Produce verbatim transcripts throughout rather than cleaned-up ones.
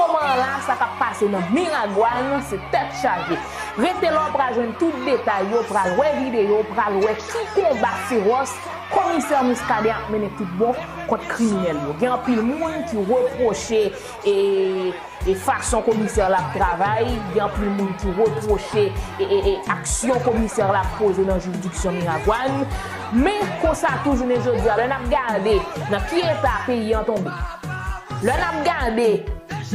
Moman la, sa k ap pase nan Miragwàn, se tèt chaje. Rete la, w pral jwenn tout detay yo, w pral wè videyo, w pral wè ki konba fewòs Komisè Muscadin ap mennen tout bon kont kriminèl yo. Gen anpil moun ki repwoche e, e fason komisè la ap travay, gen anpil moun ki repwoche e, e, e aksyon komisè la ap poze nan jiridiksyon Miragwàn. Men konsa tou, jounen jodi a, lè n ap gade nan ki eta peyi an tonbe, lè n ap gade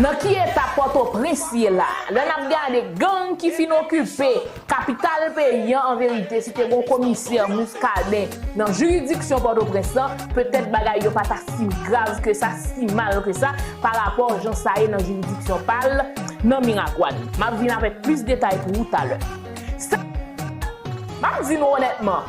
nan ki eta Pòtoprens ye la, lè n ap gade gang ki fin okipe kapital peyi an, an verite, si te gen yon komisè Muscadin nan jiridiksyon Pòtoprens lan, petèt bagay yo pa ta si grav ke sa, si mal ke sa, pa rapò jan sa ye nan jiridiksyon pa l nan Miragwàn. M ap vin avèk plis detay pou ou talè. Sa, m ap di nou onètman,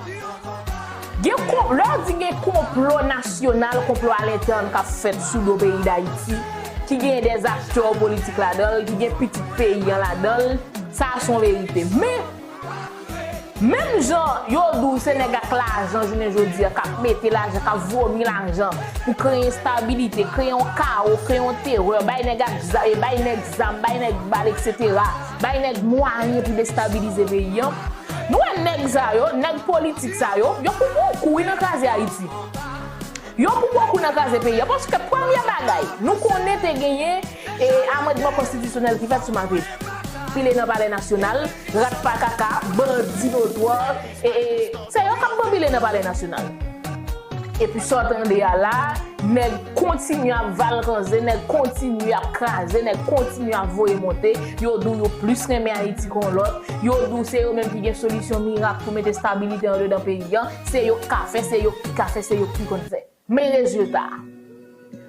gen kon-, lè w di gen konplo nasyonal, konplo alentèn k ap fèt sou do peyi Dayiti, ki gen dè aktè politik ladan l, ki gen pitit peyi an ladan l, sa a se yon verite. Men, menm jan yo di w se nèg ak lajan jounen jodi a k ap mete lajan, k ap vomi lajan pou kreye enstabilite, kreye yon kawo, kreye yon terè, bay nèg ak za-, bay nèg zam, bay nèg bal, etsetera, bay nèg mwayen pou destabilize peyi an. Nou wè nèg sa yo, nèg politik sa yo, yo pou pran kou wi nan kraze Ayiti. Yo pou pran kou nan kraze peyi a, paske premye bagay, nou konnen te genyen, e, amandman konstitisyonèl ki fèt sou Martelly. Pile nan Palè Nasyonal, rat pa kaka, bandi notwa, e, e, se yo k ap banbile nan Palè Nasyonal. Epi sa w tande a la, nèg kontinye ap valkanze, nèg kontinye ap kraze, nèg kontinye ap voye monte, yo di w yo plis renmen Ayiti ke yon lòt, yo di w se yo menm ki gen solisyon mirak pou mete estabilite andedan peyi an, se yo k ka fè, se yo ki ka fè, se yo ki konn fè. Men rezilta a.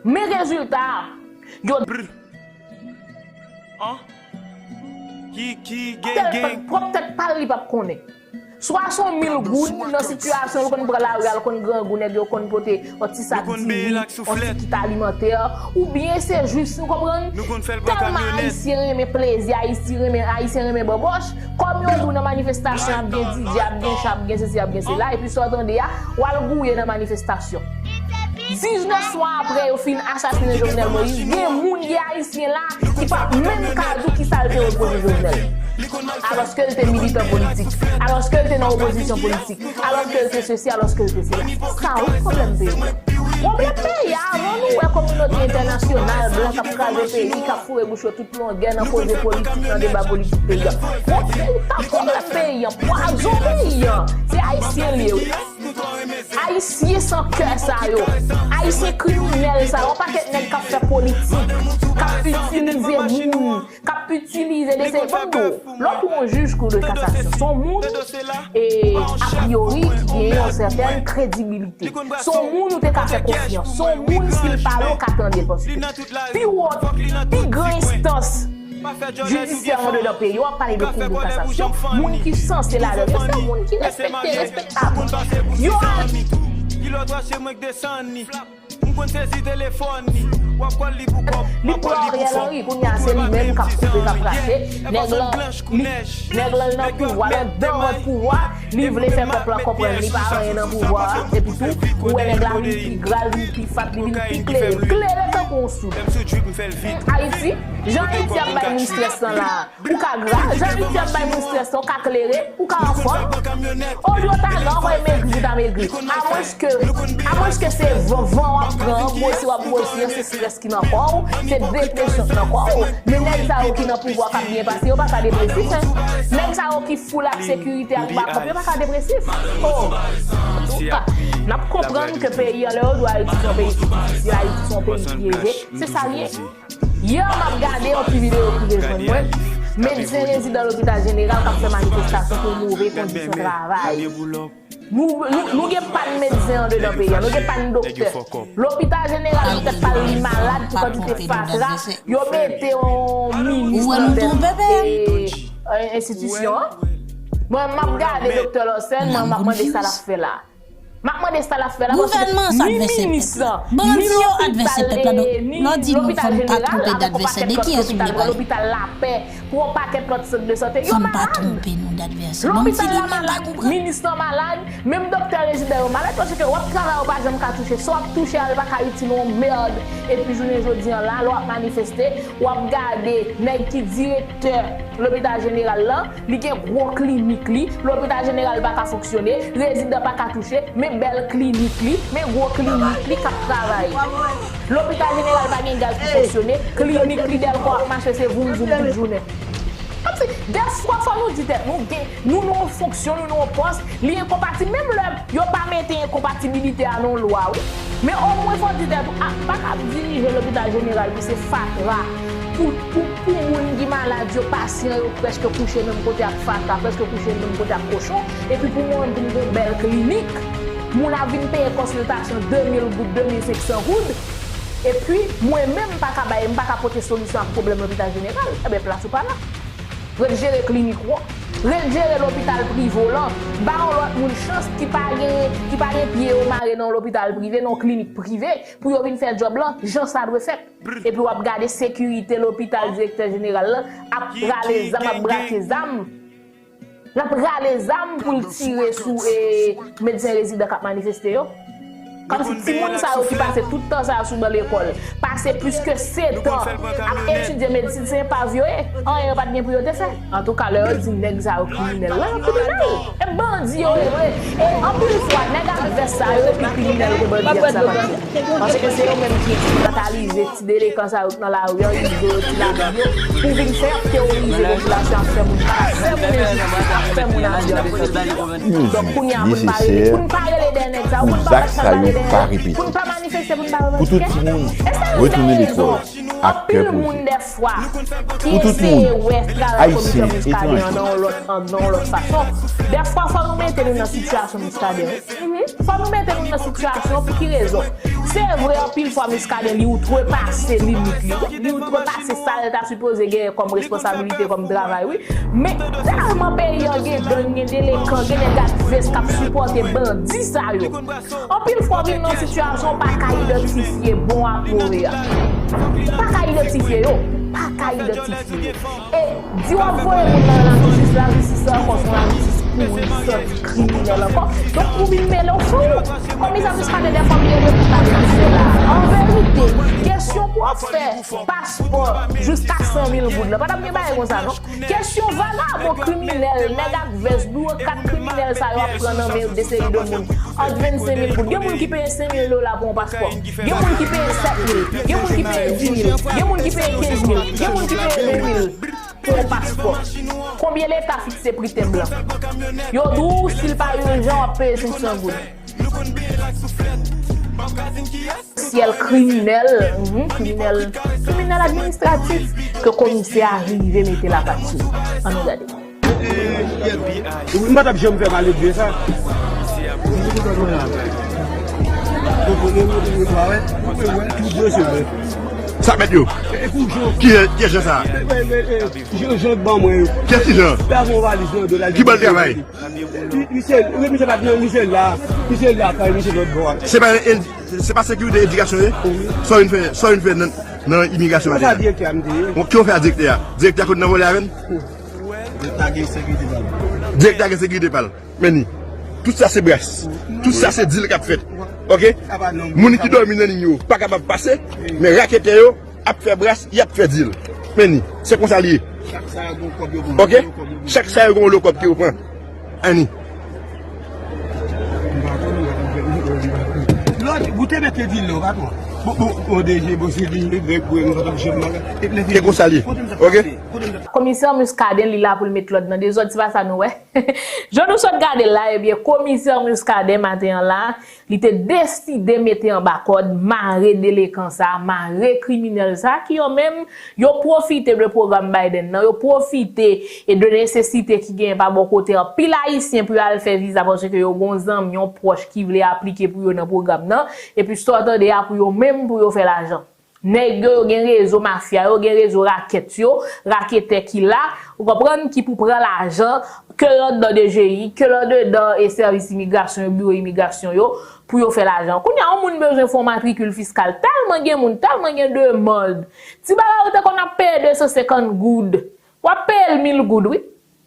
Men rezilta a. Yo. Brr. An? Ki, ki, gen, gen. Pwòp tèt pa l li p ap konnen. Swa se yon mil goud nan sitiyasyon l konn pran lari a, l konn grangou, nèg yo konn pote yon ti sak diri, yon ti kit alimantè, oubyen se jis, ou konprann? Tèlman Ayisyen renmen plezi, Ayisyen renmen, Ayisyen renmen banbòch, kòm yo di w nan manifestasyon ap gen DJ, ap gen cha, ap gen sesi, ap gen sela, epi sa w tande a, w al gouye nan manifestasyon. Diznèf mwa apre yo fin asasinen Jovenel Moïse, gen moun, gen Ayisyen la ki p ap menm ka di w kisa l te reproche Jovenel. Alòske l te militan politik, alòske l te nan opozisyon politik, alòske l te sesi, alòske l te sela. Sa wi pwoblèm peyi a. Pwoblèm peyi a, avan nou wè kominote entènasyonal, blan k ap kraze peyi, k ap foure bouch yo tout longè nan koze politik, nan deba politik peyi a. Pwoblèm, pwoblèm peyi a, pwazon peyi a, se Ayisyen l ye wi. Ayisyen san kè sa yo, Ayisyen kriminèl sa yo, yon pakèt nèg k ap fè politik, k ap itilize moun, k ap itilize de se, ban m di w, lè w pran yon jij Cour de cassation, se yon moun, e, a priori, ki gen yon sètèn kredibilite. Se yon moun ou te ka fè konfyans. Se yon moun, si l pale, w ka tande l, paske pi wo, pi gran enstans jidisyè andedan peyi, w ap pale de Cour de cassation, moun ki sanse ladan yo, se moun ki respekte, respektab. Yo al. Li pran Ariel Henry, kounye a se li menm k ap koupe, k ap rache. Nèg lan, li, nèg lan nan pouvwa, nan dèwòt pouvwa, li vle fè pèp la konprann li pa anyen nan pouvwa a. Epi tou, ou wè nèg la vin pi gra, li vin pi fat, li vin pi klere. Klere tankou yon soud. Ayiti, jan Ayiti ap bay moun strès lan la, ou ka gra, jan Ayiti ap bay moun strès lan, ou ka klere, ou ka anfòm. Olye w ta gra, ou ka megri, ou ta megri. Amwenske, amwenske se van, van w ap pran an, gwosi w ap gwosi an, se strès ki nan kò w, se depresyon ki nan kò w. Men nèg sa yo ki nan pouvwa k ap byen pase, yo pa ka depresif, en. Nèg sa yo ki full ak sekirite ak bakòp, yo pa ka depresif. Oh! Antouka, n ap konprann ke peyi an, lè yo di w Ayiti se yon peyi ki difisil, Ayiti se yon peyi pyeje, se sa l ye. Yè, m ap gade yon ti videyo ki te jwenn mwen. Medsen rezidan lopital jeneral k ap fè manifestasyon pou move kondisyon travay. Nou, nou, nou gen pa n medsen andedan peyi a, nou gen pa n doktè. Lopital jeneral, poutèt pa l li malad pou kantite fatra, yo mete yon minis nan tèt, e, e, enstitisyon an. Mwen, m ap gade doktè Lawson, mwen, m ap mande sa l ap fè la. M ap mande sa l ap fè la, paske ni minis lan, ni lopital, e, ni lopital jeneral, avèk yon pakèt lòt lopital, lopital Lapè, pou yon pakèt lòt sant de sante, yo malad. Lopital la malad, minis lan malad, menm doktè rezidan yo malad, paske w ap travay, ou pa janm ka touche. Sa w ap touche a, l pa ka itil yon mèd. Epi jounen jodi an la, lè w ap manifeste, w ap gade nèg ki direktè lopital jeneral la, li gen gwo klinik li, lopital jeneral pa ka fonksyone, rezidan pa ka touche, men bèl klinik li, men gwo klinik li k ap travay. Lopital jeneral pa gen gaz pou fonksyone, klinik li Dèlkò ap mache se voum voum tout jounen. Kòmsi, dèfwa fò nou di tèt nou, gen, nou nan yon fonksyon, nou nan yon pòs, li enkonpatib. Menm lè yo pa mete enkonpatibilite a nan lwa, wi. Men omwen fò di tèt ou, a, m pa ka ap dirije lopital jeneral pou se fatra. Pou, pou, pou moun ki malad yo, pasyan yo prèske kouche menm kote ak fatra, prèske kouche menm kote ak kochon. Epi pou mwen, pou m gon bèl klinik, moun ap vin peye konsiltasyon de mil goud, de mil senk san goud. Epi, mwen menm, m pa ka bay, m pa ka pote solisyon ak pwoblèm lopital jeneral. Ebyen, plas ou pa la. Ret jere klinik ou an. Ret jere lopital prive w lan. Ba yon lòt moun chans ki pa gen, ki pa gen pye yo mare nan yon lopital prive, nan yon klinik prive, pou yo vin fè djòb lan jan sa dwe fèt. Epi w ap gade sekirite lopital direktè jeneral lan ap rale zam, ap brake zam. L ap rale zam pou l tire sou, e, medsen rezidan k ap manifeste yo. Kòmsi timoun sa yo ki pase tout tan sa yo sou ban lekòl, pase plis ke sèt an ap etidye medsin, se enpav yo ye. Anyen yo pa t gen pou yo te fè. Antouka, lè yo di nèg sa yo kriminèl, lè yo kriminèl. E bandi yo ye vre. E anpil fwa, nèg ak vès sa yo pi kriminèl ke bandi ak savanti. Paske se yo menm ki enstrimentalize ti delenkan sa yo k nan lari an, rive yo, ti lavi yo, pou vin fè ap teworize popilasyon, ap fè moun pa, ap fè moun enjistis, ap fè moun abitè. Donk, kounye a, pou n pa rele, pou n pa rele dèyè nèg sa yo, pou n pa, pou n pa rele dèyè, pou n pa manifeste, pou n pa revandike. E sa yo se rezon. Anpil moun dèfwa ki eseye wè travay komisè Muscadin an nan yon lòt, an, nan yon lòt fason. Dèfwa, fò nou mete nou nan sitiyasyon Muscadin. Mhm. Fò nou mete nou nan sitiyasyon, pou ki rezon? Se vre, anpil fwa Muscadin li outrepase limit li. Li outrepase sa l ta sipoze genyen kòm responsabilite, kòm travay, wi. Men tèlman peyi an gen gang, gen delenkan, gen nèg ak vès k ap sipòte bandi sa yo. Anpil fwa w vin nan sitiyasyon w pa ka idantifye bon ak move a. Ou pa ka idantifye yo. Ou pa ka idantifye yo. E di w ap voye moun nan lajistis, lajistis la ankò se yon lajistis pouri, santi, kriminèl ankò. Donk, ou vin mele w sou ou. Komisè Muscadin, dèfwa m gen repotaj m ap fè la. An verite, kesyon pou w ap fè paspò jiska san mil goud la, pa t ap gen bagay konsa, non. Kesyon vagabon, kriminèl, nèg ak vès, biwokrat kriminèl sa yo ap pran nan men de seri de moun. Ant vennsenk mil goud. Gen moun ki peye senk mil dola pou yon paspò. Gen moun ki peye sèt mil. Gen moun ki peye dis mil. Gen moun ki peye kenz mil. Gen moun ki peye ven mil pou yon paspò. Konbyen Leta fikse pri tenb lan? Yo di w, si l pa ijan, w ap peye senk san goud. Syèl kriminèl, mhm, kriminèl, kriminèl administratif ke komisè a rive mete lapat sou li. Ann nou gade. M pa t ap janm fè maledve sa. Sa mèt yo. Ki, ki jan sa? Jan, jan ban mwen yo. Kiyès ki jan? Ki ban l travay? Misye, wi, misye pa t nan, misye la. Misye la kay, misye lòt bò a. Se pa, se pa sekirite edikasyon ye? Sa w vin fè, sa w vin fè nan, nan imigrasyon maten an? Ki w fè a direktè a? Direktè a konn nan vòlè avè n? Direktè a gen sekirite pa l. Direktè a gen sekirite pa l. Men ni. Tout sa se bras. Tout sa se dil k ap fèt. Oke? Moun ki dòmi nan liy yo pa kapab pase, men raketè yo ap fè bras, y ap fè dil. Men ni. Se konsa l ye. Oke? Chak sa yo gen yon lo kòb ke yo pran. Anni. Lòt, ou te mete dil non, patwon. Bon, bon, bon, D G, bon, se li, nèg, bon, nou pa t ap janm bagay. E lè Se konsa l ye. Kote m t ap Oke? pase? Kote m t ap Komisè Muscadin, li la pou l met lòd nan dezòd, se pa sa nou wè? Jan nou sot gade l la, ebyen, komisè Muscadin maten an la, li te deside mete anba kòd, mare delenkan sa, mare kriminèl sa, ki yo menm, yo pwofite de pwogram Biden nan, yo pwofite e de nesesite ki genyen pa bò kote anpil Ayisyen pou yo al fè viza, paske yo gon zanmi, yon pwòch ki vle aplike pou yo nan pwogram nan, epi sa w tande a pou yo menm, pou yo fè lajan. Nèg yo, yo gen rezo mafya yo, gen rezo rakèt yo, raketè ki la, ou konprann, ki pou pran lajan, ke l anndan D G I, ke l anndan e sèvis imigrasyon yo, biwo imigrasyon yo, pou yo fè lajan. Kounye a, yon moun bezwen fè yon matrikil fiskal, tèlman gen moun, tèlman gen demann. Ti bagay ou te konn ap peye de san senkant goud, w ap peye l mil goud, wi.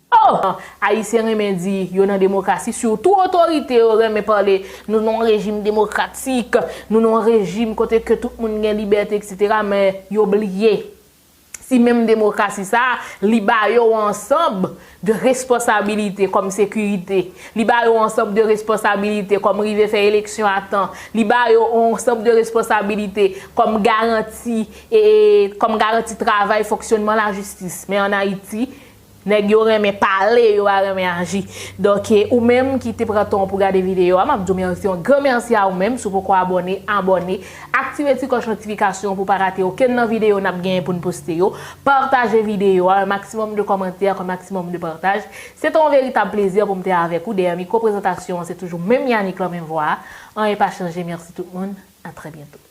Oh! Ayisyen renmen di yo nan demokrasi, sitou otorite yo renmen pale, nou nan yon rejim demokratik, nou nan yon rejim kote ke tout moun gen libète, etsetera, men yo bliye. Si menm demokrasi sa, li ba yo ansanm de responsabilite kòm sekirite, li ba yo ansanm de responsabilite kòm rive fè eleksyon a tan, li ba yo ansanm de responsabilite kòm garanti, e, kòm garanti travay, fonksyònman lajistis. Men ann Ayiti, nèg yo renmen pale, yo pa renmen aji. Donk, e, ou menm ki te pran tan pou gade videyo a, m ap di w mèsi, yon gran mèsi a ou menm. Si w poko abòne, abòne. Aktive ti klòch notifikasyon pou w pa rate okenn nan videyo n ap genyen pou n poste yo. Pataje videyo a, un maximum de kòmantè, un maximum de partaj. Se te yon veritab plezi pou m te avèk ou. Dèyè mikwo prezantasyon an, se toujou menm Yanick lan, menm vwa a. Anyen pa chanje. Mèsi tout moun. A trè byento.